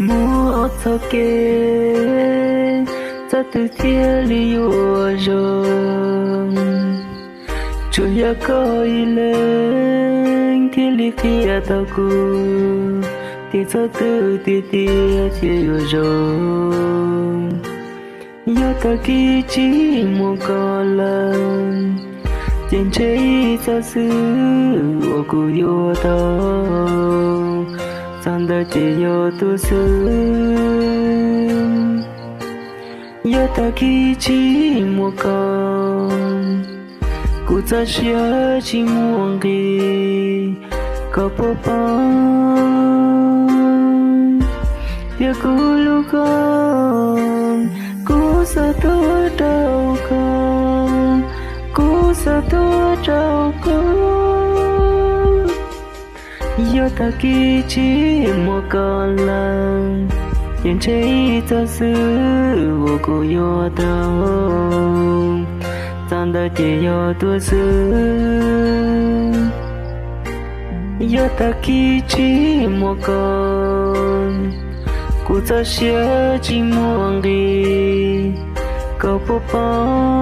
Muaj ob txoj kev, txoj twg thiaj li yuav zoo? Tsuas yog koj ib leeg thiaj li qhia tau kuv tias txoj twg tiag tiag thiaj yuav zoo. Yog tag kis tsis muaj koj lawm, ces ntshe ib txoj xwb uas kuv yuav tau, txog ntawd ces yog tuag xwb. Yog tag kis tsis muaj koj, kuv txoj sia tsis muaj nqis, koj puas paub tias kuv hlub koj, kuv xav tuag rau koj, kuv xav tuag rau koj. Yog tag kis tsis muaj koj lawm, ces ntshe ib txoj xwb uas kuv yuav tau, txog ntawd ces yog tuag xwb. Yog tag kis tsis muaj koj, kuv txoj sia tsis muaj nqis, koj puas paub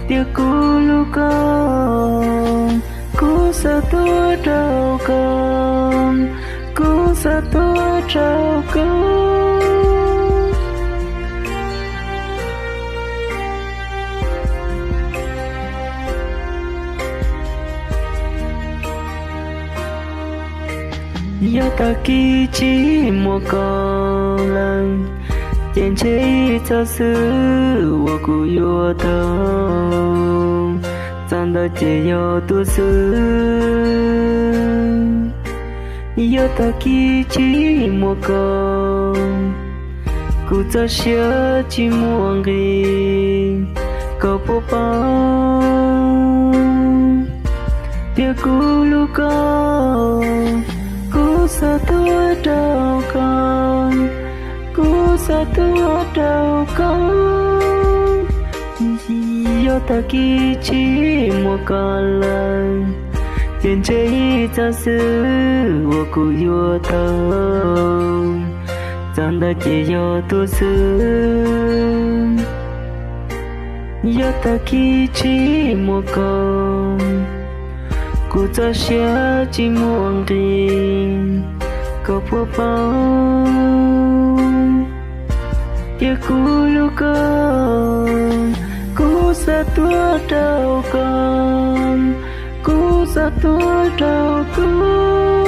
tias kuv hlub koj, kuv xav tuag rau koj, kuv xav tuag rau koj. Yog tag kis tsis muaj koj lawm, ces ntshe ib txoj xwb uas kuv yuav tau, txog ntawd ces yog tuag xwb. Yog tag kis tsis muaj koj, kuv txoj sia tsis muaj nqis, koj puas paub tias kuv hlub koj, kuv xav tuag rau koj, kuv xav tuag rau koj. Yog tag kis tsis muaj koj lawm, ces ntshe ib txoj xwb uas kuv yuav tau, txog ntawd ces yog tuag xwb. Yog tag kis tsis muaj koj, kuv txoj sia tsis muaj nqis, koj puas paub tias kuv hlub koj, kuv xav tuag rau koj, kuv xav tuag rau koj.